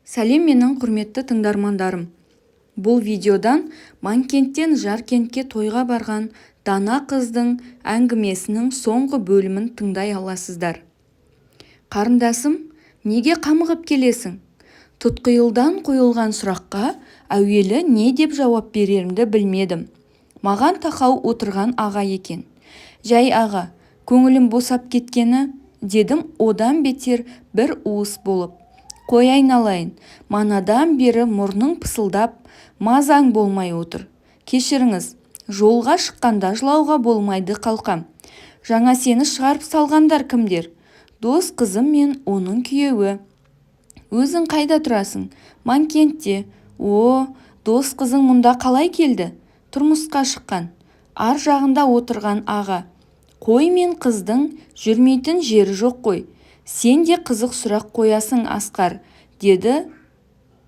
Сәлем, менің құрметті тыңдармандарым! Бұл видеодан Манкенттен Жаркентке тойға барған дана қыздың әңгімесінің соңғы бөлімін тыңдай аласыздар. Қарындасым, неге қамығып келесің? Тұтқиылдан қойылған сұраққа әуелі не деп жауап берерімді білмедім. Маған тақау отырған аға екен. Жай, аға, көңілім босап кеткені, дедім одан бетер бір уыс болып. Қой, айналайын, манадан бері мұрның пысылдап, мазаң болмай отыр. Кешіріңіз, жолға шыққанда жылауға болмайды, қалқам. Жаңа сені шығарып салғандар кімдер? Дос қызым мен оның күйеуі. Өзің қайда тұрасың? Манкентте. О, дос қызың мұнда қалай келді? Тұрмысқа шыққан. Ар жағында отырған аға: «Қой мен қыздың жүрмейтін жері жоқ қой. Сен де қызық сұрақ қоясың, Асқар», – деді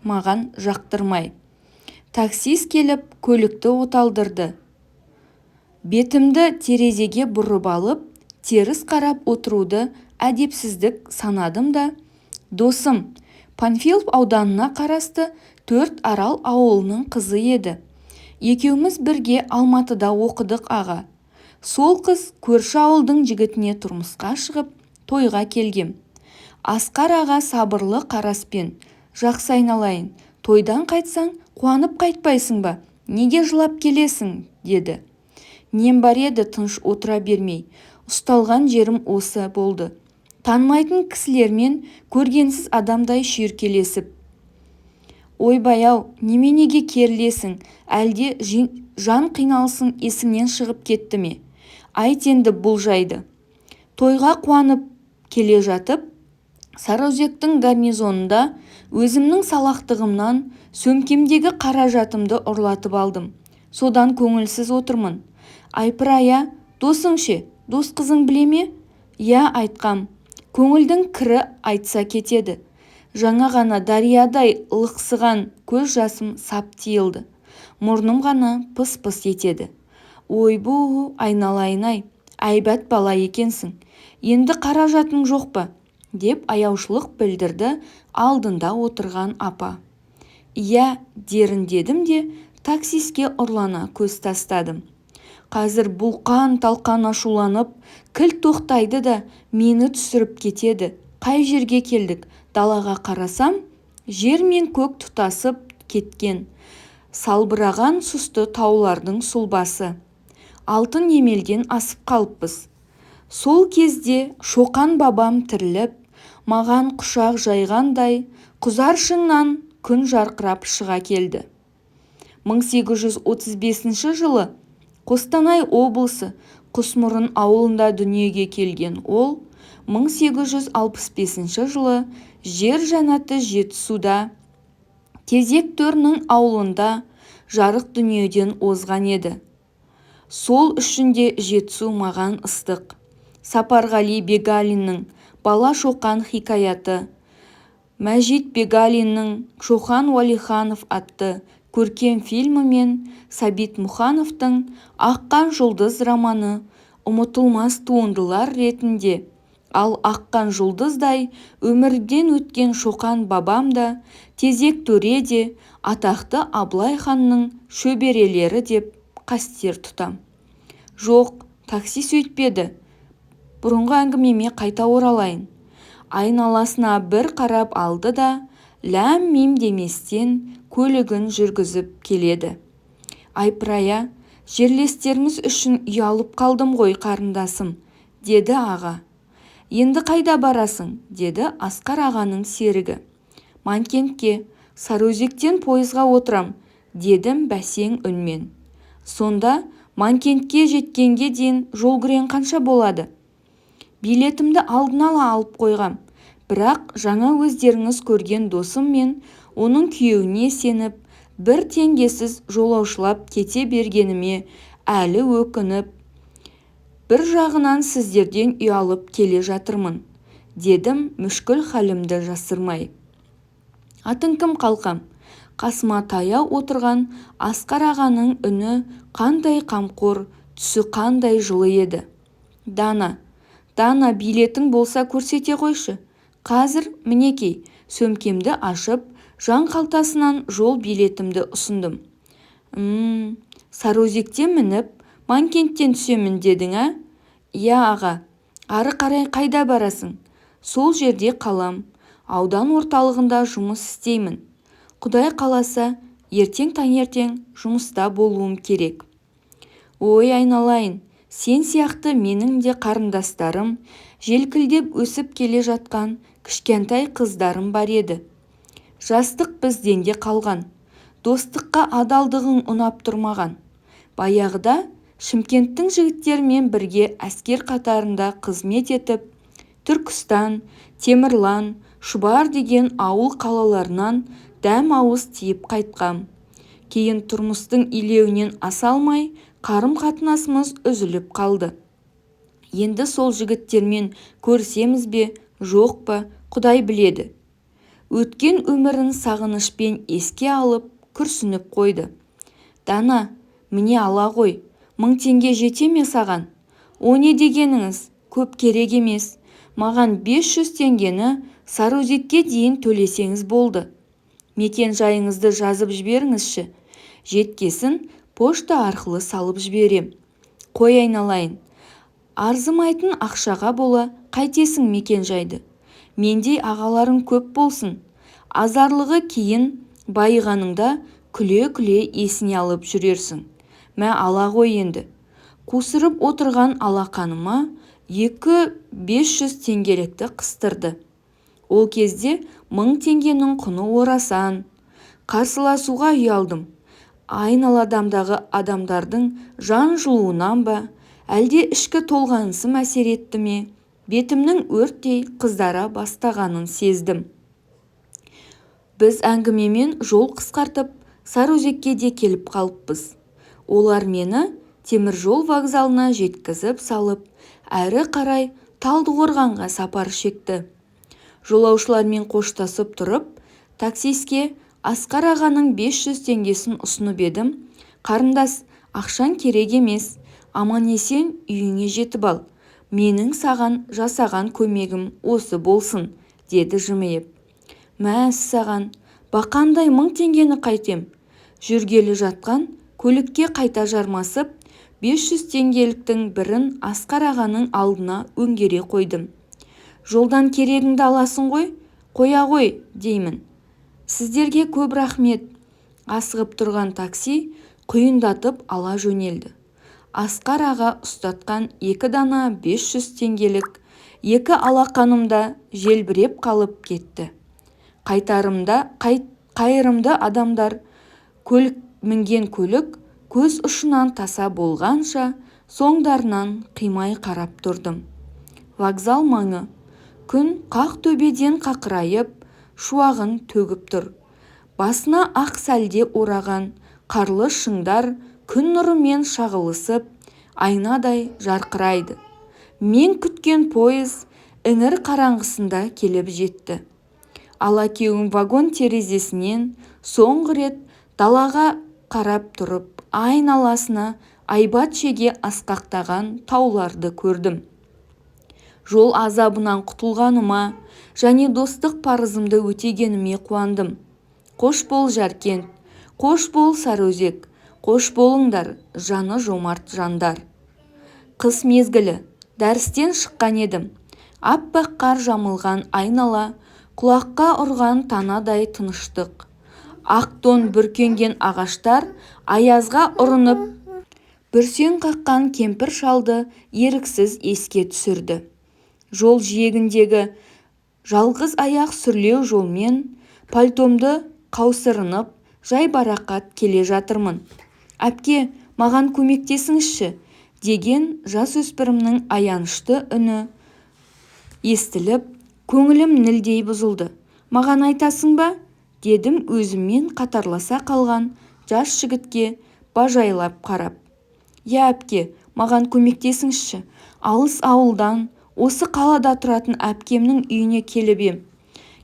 маған жақтырмай. Таксист келіп, көлікті оталдырды. Бетімді терезеге бұрып алып, теріс қарап отыруды әдепсіздік санадым да: «Досым Панфилов ауданына қарасты Төрт Арал ауылының қызы еді. Екеуміз бірге Алматыда оқыдық, аға. Сол қыз көрші ауылдың жігітіне тұрмысқа шығып, тойға келгем». Асқар аға сабырлы қараспен: «Жақсы, айналайын, тойдан қайтсаң, қуанып қайтпайсың ба, неге жылап келесің?» – деді. Нем бар еді, тыныш отыра бермей ұсталған жерім осы болды. Танымайтын кісілермен көргенсіз адамдай шүйіркелесіп. Ойбай-ау, неменеге керілесің? Әлде жан қиналысың есіңнен шығып кетті ме? Айт енді бұл жайды. Тойға қуанып келе жатып, Сарыөзектің гарнизонында өзімнің салақтығымнан сөмкемдегі қаражатымды ұрлатып алдым. Содан көңілсіз отырмын. Айпырай-а, досың ше, дос қызың біле ме? Иә, айтқам. Көңілдің кірі айтса кетеді. Жаңа ғана дариядай лықсыған көз жасым сап тиылды. Мұрным ғана пыс-пыс етеді. Ойбу, айналайын-ай, әйбат бала екенсің. Енді қаражатың жоқ па? Деп аяушылық білдірді алдында отырған апа. Иә, дерін дедім де, таксиске ұрлана көз тастадым. Қазір бұлқан-талқан ашуланып, кілт тоқтайды да, мені түсіріп кетеді. Қай жерге келдік? Далаға қарасам, жер мен көк тұтасып кеткен салбыраған сұсты таулардың сұлбасы. Алтын Емелден асып қалыппыз. Сол кезде Шоқан бабам тіріліп, маған құшақ жайғандай, құзар шыңнан күн жарқырап шыға келді. 1835 жылы Қостанай облысы Құсмұрын ауылында дүниеге келген ол 1865 жылы жер жәннаты Жетісуда, Тезек төренің ауылында жарық дүниеден озған еді. Сол үшін де Жетісу маған ыстық. Сапарғали Бегалиннің «Бала Шоқан» хикаяты, Мәжит Бегалиннің «Шоқан Уәлиханов» атты көркем фильмі мен Сәбит Мұқановтың «Аққан жұлдыз» романы ұмытылмас туындылар ретінде, ал аққан жұлдыздай өмірден өткен Шоқан бабам да, Тезек төре де атақты Абылай ханның шөберелері деп қастер тұтам. Жоқ, такси сөйтпеді. Бұрынғы әңгімеме қайта оралайын. Айналасына бір қарап алды да, ләм-мим деместен көлігін жүргізіп келеді. Айпырай-а, жерлестеріміз үшін ұялып қалдым ғой, қарындасым, деді аға. Енді қайда барасың? Деді Асқар ағаның серігі. Манкентке, Сарыөзектен пойызға отырам, дедім бәсең үнмен. Сонда Манкентке жеткенге дейін жолкірең қанша болады? Билетімді алдын ала алып қойғам. Бірақ жаңа өздеріңіз көрген досым мен оның күйеуіне сеніп, бір теңгесіз жолаушылап кете бергеніме әлі өкініп, бір жағынан сіздерден ұялып келе жатырмын, дедім мүшкіл халімді жасырмай. Атың кім, қалқам? Қасыма таяу отырған Асқар ағаның үні қандай қамқор, түсі қандай жылы еді. Дана. Дана, билетің болса, көрсете қойшы. Қазір, мінекей. Сөмкемді ашып, жан қалтасынан жол билетімді ұсындым. М-м, Сарыөзектен мініп, Манкенттен түсемін дедің, ә? Иә, аға. Ары қарай қайда барасың? Сол жерде қалам. Аудан орталығында жұмыс істеймін. Құдай қаласа, ертең таңертең жұмыста болуым керек. Ой, айналайын, сен сияқты менің де қарындастарым, желкілдеп өсіп келе жатқан кішкентай қыздарым бар еді. Жастық бізден де қалған. Достыққа адалдығың ұнап тұр маған. Баяғыда Шымкенттің жігіттерімен бірге әскер қатарында қызмет етіп, Түркістан, Темірлан, Шұбар деген ауыл қалаларынан дәм ауыз тиіп қайтқам. Кейін тұрмыстың илеуінен аса алмай, қарым-қатынасымыз үзіліп қалды. Енді сол жігіттермен көрісеміз бе, жоқ па, Құдай біледі. Өткен өмірін сағынышпен еске алып, күрсініп қойды. Дана, міне ала ғой, 1000 теңге жете ме саған? О не дегеніңіз, көп керек емес. Маған 500 теңгені Сарыөзекке дейін төлесеңіз болды. Мекен жайыңызды жазып жіберіңізші. Жеткесін пошта арқылы салып жіберем. Қой айналайын. Арзымайтын ақшаға бола қайтесің мекен жайды. Мендей ағаларың көп болсын. Азарлығы кейін байығаныңда күле-күле есіне алып жүрерсің. Мә ала ғой енді. Қусырып отырған алақаныма 2 500 теңгелікті қыстырды. Ол кезде 1000 теңгенің құны орасан. Қарсыласуға ұялдым. Айналадамдағы адамдардың жан жылуынан ба, әлде ішкі толғанысым әсер етті ме, бетімнің өрттей қызара бастағанын сездім. Біз әңгімемен жол қысқартып, Сарыөзекке де келіп қалыппыз. Олар мені теміржол вокзалына жеткізіп салып, әрі қарай Талдықорғанға сапар шекті. Жолаушылармен қоштасып тұрып, таксиске Асқар ағаның 500 теңгесін ұсынып едім, қарындас, ақшаң керек емес, аман-есен үйіңе жетіп ал. Менің саған жасаған көмегім осы болсын, деді жымиып. Мәссаған, бақандай 1000 теңгені қайтем. Жүргелі жатқан көлікке қайта жармасып, 500 теңгеліктің бірін Асқар ағаның алдына өңгере қойдым. Жолдан керегіңді аласың ғой, қоя ғой, деймін. Сіздерге көп рахмет. Асығып тұрған такси құйындатып ала жөнелді. Асқар аға ұстатқан 2 дана 500 теңгелік екі алақанымда желбіреп қалып кетті. Қайтарымда қайырымды адамдар көлік мінген көлік көз ұшынан таса болғанша соңдарынан қимай қарап тұрдым. Вокзал маңы. Күн қақ төбеден қақырайып, шуағын төгіп тұр. Басына ақ сәлде ораған қарлы шыңдар күн нұрымен шағылысып, айнадай жарқырайды. Мен күткен пойыз іңір қараңғысында келіп жетті. Алакеуім вагон терезесінен соңғы рет далаға қарап тұрып, айналасына айбат шеге асқақтаған тауларды көрдім. Жол азабынан құтылғаныма және достық парызымды өтегеніме қуандым. Қош бол, Жаркент, қош бол, Сарыөзек, қош болыңдар, жаны жомарт жандар. Қыс мезгілі, дәрістен шыққан едім. Аппақ қар жамылған айнала, құлаққа ұрған танадай тыныштық. Ақ тон бүркенген ағаштар аязға ұрынып, бүрсең қаққан кемпір шалды еріксіз еске түсірді. Жол жиегіндегі жалғыз аяқ сүрлеу жолмен пальтомды қаусырынып, жайбарақат келе жатырмын. Әпке, маған көмектесіңізші, деген жасөспірімнің аянышты үні естіліп, көңілім нілдей бұзылды. Маған айтасың ба? Дедім өзіммен қатарласа қалған жас жігітке бажайлап қарап. Иә, әпке, маған көмектесіңізші. Алыс ауылдан, осы қалада тұратын әпкемнің үйіне келіп ем.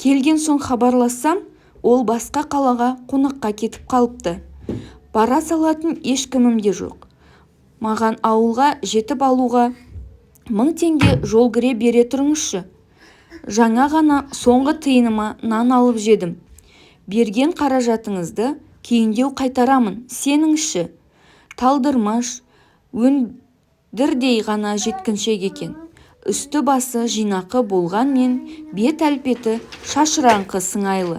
Келген соң хабарлассам, ол басқа қалаға қонаққа кетіп қалыпты. Бара салатын ешкімім де жоқ. Маған ауылға жетіп алуға 1000 теңге жол кіре бере тұрыңызшы. Жаңа ғана соңғы тиыныма нан алып жедім. Берген қаражатыңызды кейіндеу қайтарамын, сеніңізші. Талдырмаш, өндірдей ғана жеткіншек екен. Үсті-басы жинақы болғанмен бет әлпеті шашыраңқы сыңайлы.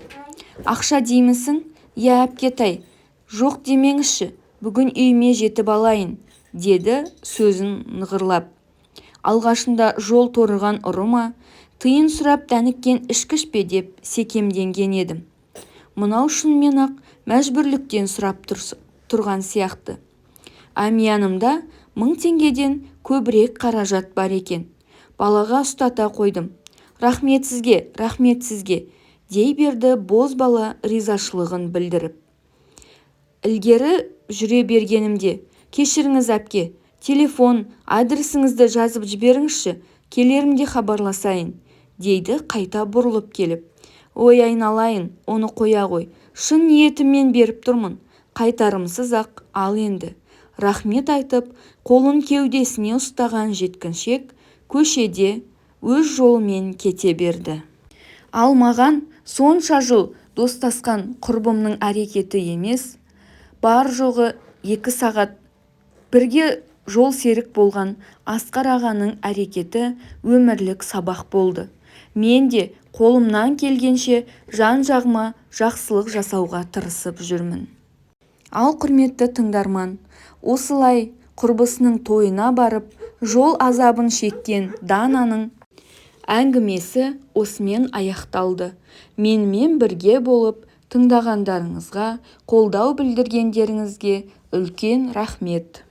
Ақша деймісің? Иә, әпкетай, жоқ демеңізші, бүгін үйіме жетіп алайын, деді сөзін нығырлап. Алғашында жол торыған ұры ма, тиын сұрап дәніккен ішкіш пе деп секемденген едім. Мынау шынымен-ақ мәжбүрліктен сұрап тұрған сияқты. Әмиянымда 1000 теңгеден көбірек қаражат бар екен. Балаға ұстата қойдым. Рахмет сізге, рахмет сізге, дей берді бозбала ризашылығын білдіріп. Ілгері жүре бергенімде, кешіріңіз, әпке, телефон, адресіңізді жазып жіберіңізші, келерімде хабарласайын, дейді қайта бұрылып келіп. Ой, айналайын, оны қоя ғой, шын ниетіммен беріп тұрмын, қайтарымсыз-ақ ал енді. Рахмет айтып, қолын кеудесіне ұстаған жеткіншек көшеде өз жолымен кете берді. Ал маған сонша жыл достасқан құрбымның әрекеті емес, бар-жоғы 2 сағат бірге жол серік болған Асқар ағаның әрекеті өмірлік сабақ болды. Мен де қолымнан келгенше жан-жағыма жақсылық жасауға тырысып жүрмін. Ал құрметті тыңдарман, осылай құрбысының тойына барып, жол азабын шеккен Дананың әңгімесі осымен аяқталды. Менімен бірге болып, тыңдағандарыңызға, қолдау білдіргендеріңізге үлкен рахмет.